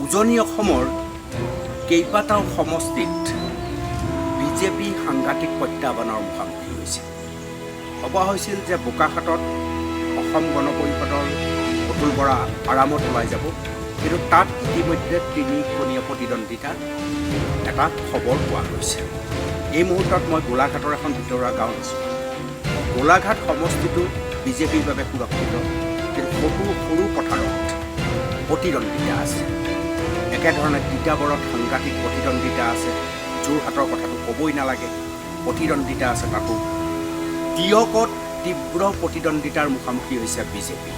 উজনি অসমৰ কেইবাটাও সমষ্টিত বিজেপি সাংঘাতিক প্ৰত্যাহ্বানৰ মুখামুখি হৈছে। ভবা হৈছিল যে বোকাখাতত অসম গণ পৰিষদৰ অতুল বৰা আৰামত ওলাই যাব, কিন্তু তাত ইতিমধ্যে তিনিকোণীয় প্ৰতিদ্বন্দ্বিতাৰ এটা খবৰ পোৱা গৈছে। এই মুহূৰ্তত মই গোলাঘাটৰ এখন ভিতৰুৱা গাঁৱত আছোঁ। গোলাঘাট সমষ্টিটো বিজেপিৰ বাবে সুৰক্ষিত, কিন্তু সৰু সৰু পথাৰত প্ৰতিদ্বন্দ্বিতা আছে। একেধৰণে তিতাবৰত সাংঘাতিক প্ৰতিদ্বন্দ্বিতা আছে। যোৰহাটৰ কথাটো ক'বই নালাগে, প্ৰতিদ্বন্দ্বিতা আছে তাতো। টীয়কত তীব্ৰ প্ৰতিদ্বন্দ্বিতাৰ মুখামুখি হৈছে বিজেপি।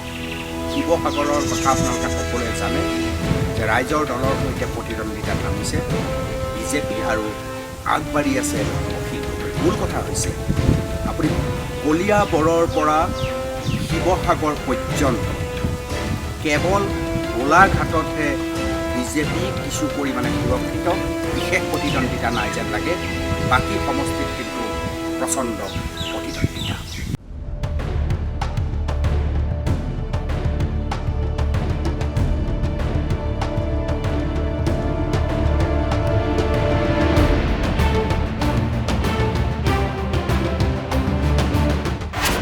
শিৱসাগৰৰ কথা আপোনালোকে সকলোৱে জানে যে ৰাইজৰ দলৰ সৈতে প্ৰতিদ্বন্দ্বিতাত নামিছে বিজেপি আৰু আগবাঢ়ি আছে অখিল গগৈ। মূল কথা হৈছে, আপুনি কলিয়াবৰৰ পৰা শিৱসাগৰ পৰ্যন্ত কেৱল গোলাঘাটতহে বিজেপি কিছু পৰিমাণে সুৰক্ষিত, বিশেষ প্ৰতিদ্বন্দ্বিতা নাই যেন লাগে। বাকী সমষ্টিত কিন্তু প্ৰচণ্ড প্ৰতিদ্বন্দ্বিতা।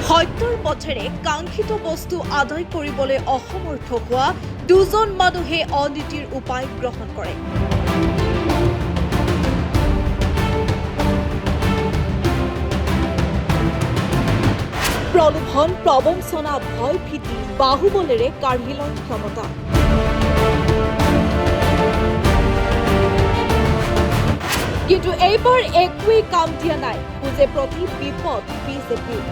সত্যৰ পথেৰে কাংক্ষিত বস্তু আদায় কৰিবলৈ অসমৰ্থ হোৱা দুজন মানুহে অনীতিৰ উপায় গ্ৰহণ কৰে। প্ৰলোভন, প্ৰবঞ্চনা, ভয় ভীতি, বাহুবলেৰে কাঢ়ি লয় ক্ষমতা। কিন্তু এইবাৰ একোৱেই কাম দিয়া নাই। খোজে প্ৰতি বিপদ বিজেপিৰ।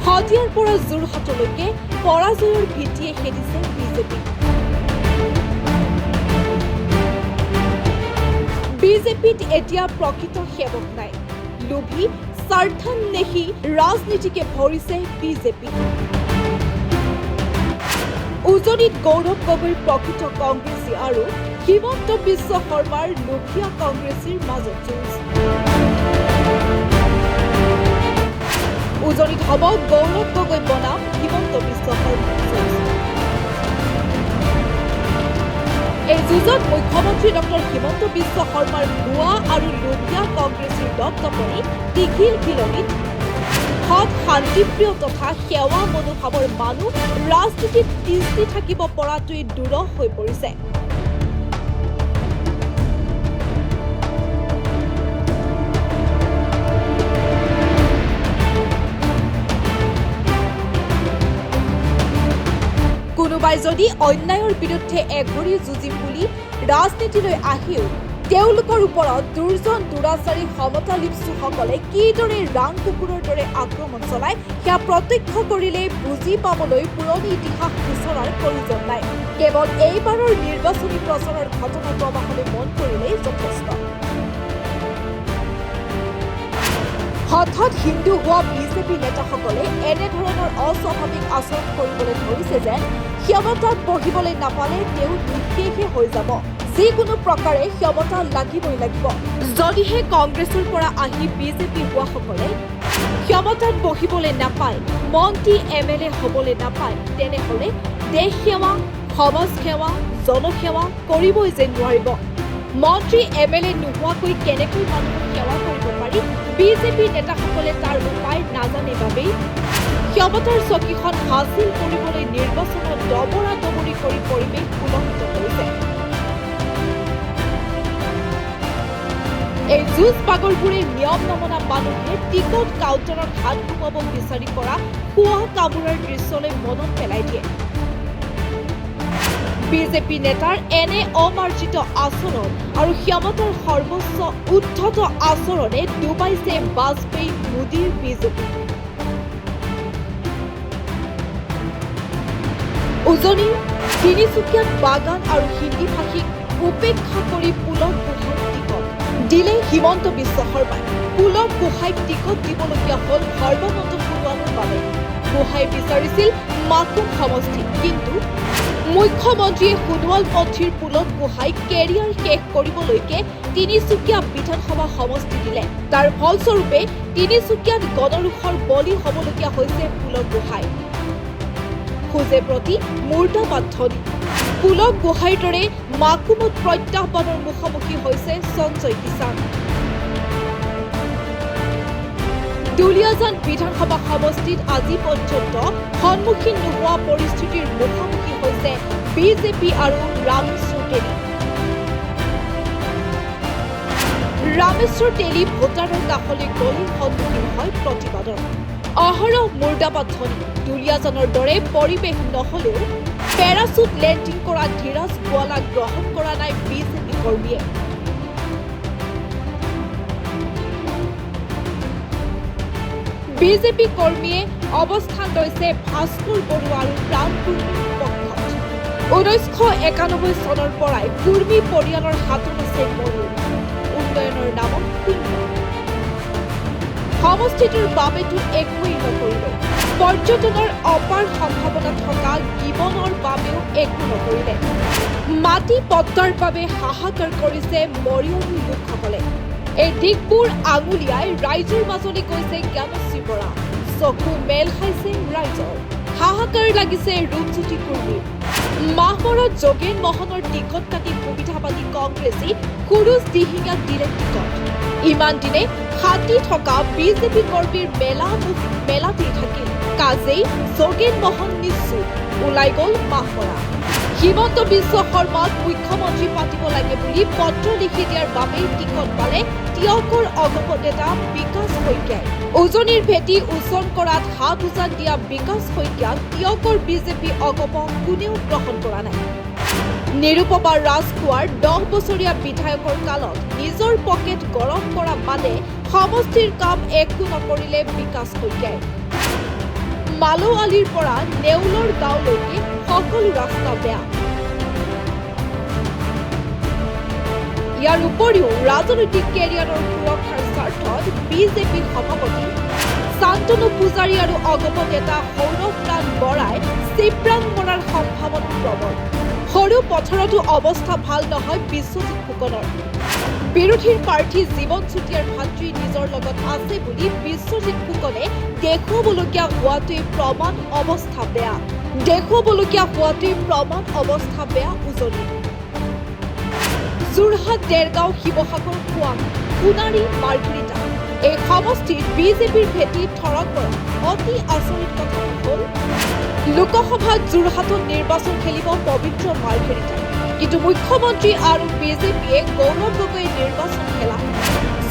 শদিয়াৰ পৰা যোৰহাটলৈকে পৰাজয়ৰ ভীতিয়ে খেদিছে বিজেপি। বিজেপিত এতিয়া প্ৰকৃত সেৱক নাই। লোভী, স্বাৰ্থান্বেষী ৰাজনীতিকে ভৰিছে বিজেপি। উজনিত গৌৰৱ গগৈৰ প্ৰকৃত কংগ্ৰেছী আৰু হিমন্ত বিশ্ব শৰ্মাৰ লোভীয়া কংগ্ৰেছীৰ মাজত যুঁজ। উজনিত হ'ব গৌৰৱ গগৈ বনাম হিমন্ত বিশ্ব শৰ্মাৰ যুঁজ। এই যুঁজত মুখ্যমন্ত্ৰী ডক্টৰ হিমন্ত বিশ্ব শৰ্মাৰ ভুৱা আৰু লোভীয়া কংগ্ৰেছীৰ দপদপনি টিঘিল ঘিলনিত সৎ, শান্তিপ্ৰিয় তথা সেৱা মনোভাৱৰ মানুহ ৰাজনীতিত তিষ্ঠি থাকিব পৰাটোৱেই দূৰহ হৈ পৰিছে। কোনোবাই যদি অন্যায়ৰ বিৰুদ্ধে এঘৰি যুঁজিম বুলি ৰাজনীতিলৈ আহিও তেওঁলোকৰ ওপৰত দুৰ্জন দুৰাচাৰী ক্ষমতালিপ্সুসকলে কিদৰে ৰাং কুকুৰৰ দৰে আক্ৰমণ চলায়, সেয়া প্ৰত্যক্ষ কৰিলেই বুজি পাবলৈ পুৰণি ইতিহাস বিচৰাৰ প্ৰয়োজন নাই। কেৱল এইবাৰৰ নিৰ্বাচনী প্ৰচাৰৰ ঘটনা প্ৰবাহলৈ মন কৰিলেই যথেষ্ট। হঠাৎ হিন্দু হোৱা বিজেপি নেতাসকলে এনেধৰণৰ অস্বাভাৱিক আচৰণ কৰিবলৈ ধৰিছে যেন ক্ষমতাত বহিবলৈ নাপালে তেওঁ নিঃশেষে হৈ যাব। যিকোনো প্ৰকাৰে ক্ষমতা লাগিবই লাগিব। যদিহে কংগ্ৰেছৰ পৰা আহি বিজেপি হোৱাসকলে ক্ষমতাত বহিবলৈ নাপায়, মন্ত্ৰী এম এল এ হ'বলৈ নাপায়, তেনেহ'লে দেশ সেৱা, সমাজ সেৱা, জনসেৱা কৰিবই যে নোৱাৰিব। মন্ত্ৰী এম এল এ নোহোৱাকৈ কেনেকৈ মানুহক সেৱা কৰিব পাৰি, বিজেপি নেতাসকলে তাৰ উপায় নাজানে বাবেই ক্ষমতাৰ চকীখন হাচিল কৰিবলৈ নিৰ্বাচনত দবৰা দবৰি কৰি পৰিৱেশ কুলষিত কৰিছে। এই যুঁজ পাগলবোৰে নিয়ম নমনা মানুহে টিকট কাউণ্টাৰত হাত সোমাব বিচাৰি কৰা খোৱা কামোৰাৰ দৃশ্যলৈ মনত পেলাই দিয়ে। বিজেপি নেতাৰ এনে অমাৰ্জিত আচৰণ আৰু ক্ষমতাৰ সৰ্বোচ্চ উদ্ধত আচৰণে ডুবাইছে বাজপেয়ী মোদীৰ বিজেপি। উজনিৰ তিনিচুকীয়াত বাগান আৰু হিন্দী ভাষীক উপেক্ষা কৰি পুলক গোহাঁইক টিকট দিলে হিমন্ত বিশ্ব শৰ্মাই। পুলক গোহাঁইক টিকট দিবলগীয়া হ'ল সৰ্বানন্দ সোণোৱালৰ বাবে। গোহাঁই বিচাৰিছিল মাকুম সমষ্টি, কিন্তু মুখ্যমন্ত্ৰীয়ে সোণোৱালপন্থীৰ পুলক গোহাঁইক কেৰিয়াৰ শেষ কৰিবলৈকে তিনিচুকীয়া বিধানসভা সমষ্টি দিলে। তাৰ ফলস্বৰূপে তিনিচুকীয়াত গণৰোষৰ বলি হ'বলগীয়া হৈছে পুলক গোহাঁই। খোজে প্ৰতি মুৰ্দাবাদ ধ্বনি। পুলক গোহাঁইৰ দৰে মাকুমত প্ৰত্যাহ্বানৰ মুখামুখি হৈছে সঞ্জয় কিষাণ। দুলীয়াজান বিধানসভা সমষ্টিত আজি পৰ্যন্ত সন্মুখীন নোহোৱা পৰিস্থিতিৰ মুখামুখি হৈছে বিজেপি আৰু ৰামেশ্বৰ তেলী। ৰামেশ্বৰ তেলী ভোটাৰৰ কাষলৈ গ'লেই সন্মুখীন হয় প্ৰতিবাদৰ। অহৰহ মুৰ্দাবাদ ধ্বনি। দুলীয়াজানৰ দৰে পৰিৱেশ নহ'লেও পেৰাচুট লেণ্ডিং কৰা ধীৰাজ গোৱালাক গ্ৰহণ কৰা নাই বিজেপি কৰ্মীয়ে। বিজেপি কৰ্মীয়ে অৱস্থান লৈছে ভাস্কৰ বৰুৱা আৰু প্ৰাণ কুৰ্মীৰ পক্ষত। 1991 চনৰ পৰাই কুৰ্মী পৰিয়ালৰ হাতত আছে ময়ূৰ। উন্নয়নৰ নামত শূন্য। সমষ্টিটোৰ বাবেতো একোৱেই নকৰিলে। পৰ্যটনৰ অপাৰ সম্ভাৱনা থকা গিবনৰ বাবেও একো নকৰিলে। মাটি পট্টাৰ বাবে হাহাকাৰ কৰিছে মৰিয়নী লোকসকলে। এই দিশবোৰ আঙুলিয়াই ৰাইজৰ মাজলৈ গৈছে জ্ঞানশ্ৰী বৰা। চকু মেল খাইছে ৰাইজৰ। হাহাকাৰ লাগিছে ৰূপজ্যোতি কুৰ্মীৰ। মাহমৰাত যোগেন মহনৰ টিকট কাটি সুবিধাবাদী কংগ্ৰেছী সুৰুজ দিহিঙাক দিলে টিকট। ইমান দিনে হাতী থকা বিজেপি কৰ্মীৰ মেলা মুখ মেলাতেই থাকিল। কাজেই যোগেন মহন নিশ্চুপ, ওলাই গ'ল মাহমৰা। হিমন্ত বিশ্ব শৰ্মাক মুখ্যমন্ত্ৰী পাতিব লাগে বুলি পত্ৰ লিখি দিয়াৰ বাবেই টিকট পালে তিয়কৰ অগপ নেতা বিকাশ শইকীয়াই। উজনিৰ ভেটি ওচন কৰাত হাত উজান দিয়া বিকাশ শইকীয়াক তিয়কৰ বিজেপি অগপ কোনেও গ্ৰহণ কৰা নাই। নিৰুপমা ৰাজখোৱাৰ 10 বছৰীয়া বিধায়কৰ কালত নিজৰ পকেট গৰম কৰা বাদে সমষ্টিৰ কাম একো নকৰিলে বিকাশ শইকীয়াই। মালৌআলিৰ পৰা নেউলৰ গাঁৱলৈকে সকলো ৰাস্তা বেয়া। ইয়াৰ উপৰিও ৰাজনৈতিক কেৰিয়াৰৰ সুৰক্ষাৰ স্বাৰ্থত বিজেপি সভাপতি শান্তনু পূজাৰী আৰু অগপ নেতা সৌৰভ প্ৰাণ বৰাই চিপ্ৰাং মৰাৰ সম্ভাৱনা প্ৰবল। সৰু পথাৰতো অৱস্থা ভাল নহয় বিশ্বজিৎ ফুকনৰ। বিৰোধীৰ প্ৰাৰ্থী জীৱন চুতীয়াৰ ভাতৃ নিজৰ লগত আছে বুলি বিশ্বজিৎ ফুকনে দেখুৱাবলগীয়া হোৱাটোৱে প্ৰমাণ অৱস্থা বেয়া। দেখুৱাবলগীয়া হোৱাটোৱে প্ৰমাণ অৱস্থা বেয়া উজনি। যোৰহাট, দেৰগাঁও, শিৱসাগৰ, খোৱাং, সোণাৰী, মাৰ্ঘেৰিটা এই সমষ্টিত বিজেপিৰ ভেটি থৰক বৰক। অতি আচৰিত কথা হ'ল লোকসভাত যোৰহাটত নিৰ্বাচন খেলিব পবিত্ৰ মাৰ্ঘেৰিটাই, কিন্তু মুখ্যমন্ত্ৰী আৰু বিজেপিয়ে গৌৰৱ গগৈয়ে নিৰ্বাচন খেলা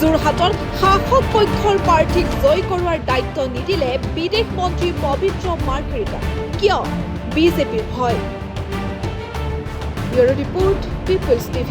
যোৰহাটৰ শাসক পক্ষৰ প্ৰাৰ্থীক জয় কৰোৱাৰ দায়িত্ব নিদিলে বিদেশ মন্ত্ৰী পবিত্ৰ মাৰ্ঘেৰিটা। কিয়? বিজেপিৰ ভয়। Bureau report, People's TV.